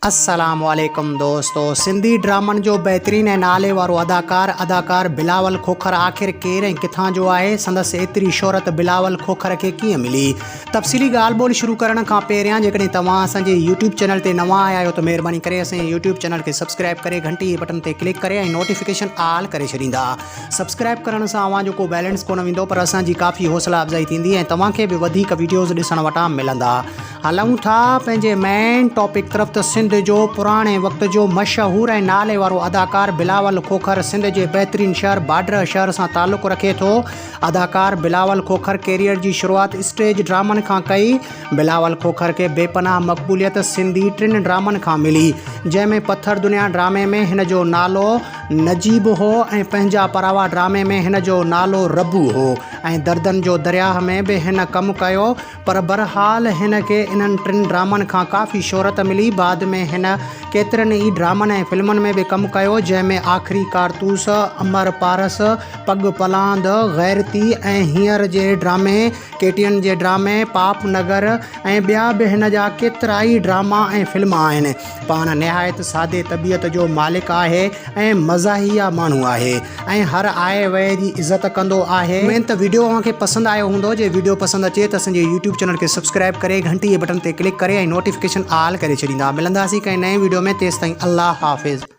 السلام عليڪم دوستو سنڌي ڊرامن جو بهترين ۽ نالي وارو اداڪار اداڪار بلاول کوکر آخر ڪير ۽ ڪٿان جو آهي سندس ايتري شهرت بلاول کوکر کي ڪيئن ملي تفصيلي ڳالهه ٻولهه شروع ڪرڻ کان پهريان جيڪڏهن توهان اسان جي يوٽيوب چينل تي نوان آيا آهيو ته مهرباني ڪري اسان جي يوٽيوب چينل کي سبسڪرائب ڪري گهنٽي جي بٽن تي ڪلڪ ڪري ۽ نوٽيفڪيشن آل ڪري ڇڏيندا سبسڪرائب ڪرڻ سان اوهان جو ڪو بيلنس ڪونه ويندو پر اسان جي ڪافي حوصلا افزائي ٿيندي ۽ توهان کي به وڌيڪ ويڊيوز ڏسڻ وٽان ملندا هلون ٿا پنهنجي مين ٽاپڪ طرف ته سنڌ جو پراڻي وقت جو مشهور ۽ نالي وارو اداڪار بلاول کوکر سنڌ جي بهترين شهر باڊره شهر سان تعلق رکي ٿو. اداڪار بلاول کوکر ڪيريئر جي شروعات اسٽيج ڊرامن کان ڪئي. بلاول کوکر کي بي پناهه مقبوليت سنڌي ٽن ڊرامن کان ملي جنهن ۾ پٿر دنيا ڊرامي ۾ هن جو نالو نجيب هو ۽ پنهنجا پراوا ڊرامي ۾ هن جو نالو ربو هو ۽ دردن جو درياهه ۾ به هن ڪم ڪيو. پر بھرحال ھن کي انھن ٽن ڊرامن کان ڪافي شھرت ملي. بعد ۾ ھن ڪيترن ئي ڊرامن ۽ فلمن ۾ به ڪم ڪيو، جنھن ۾ آخري ڪارتوس، امر پارس، پڳ پلاند، غيرتي ۽ ھينئر جي ڊرامي، ڪيٽين جي ڊرامي، پاپ نگر ۽ ٻيا به ھن جا ڪيترائي ڊراما ۽ فلم آھن. پاڻ نهايت سادي طبيعت جو مالڪ آهي ۽ مزاحيه ماڻهو آهي ۽ هر آئي وئي جي عزت ڪندو آهي. اميد ته وڊيو اوهان کي پسند آيو هوندو جي وڊيو پسند اچي ته اسان جي يوٽيوب چينل کي سبسڪرائب ڪري گهنٽي جي بٽڻ تي ڪلڪ ڪري ۽ نوٽيفڪيشن آل ڪري ڇڏيندا ملنداسين ڪنهن نئين وڊيو ۾ تيستائين الله حافظ.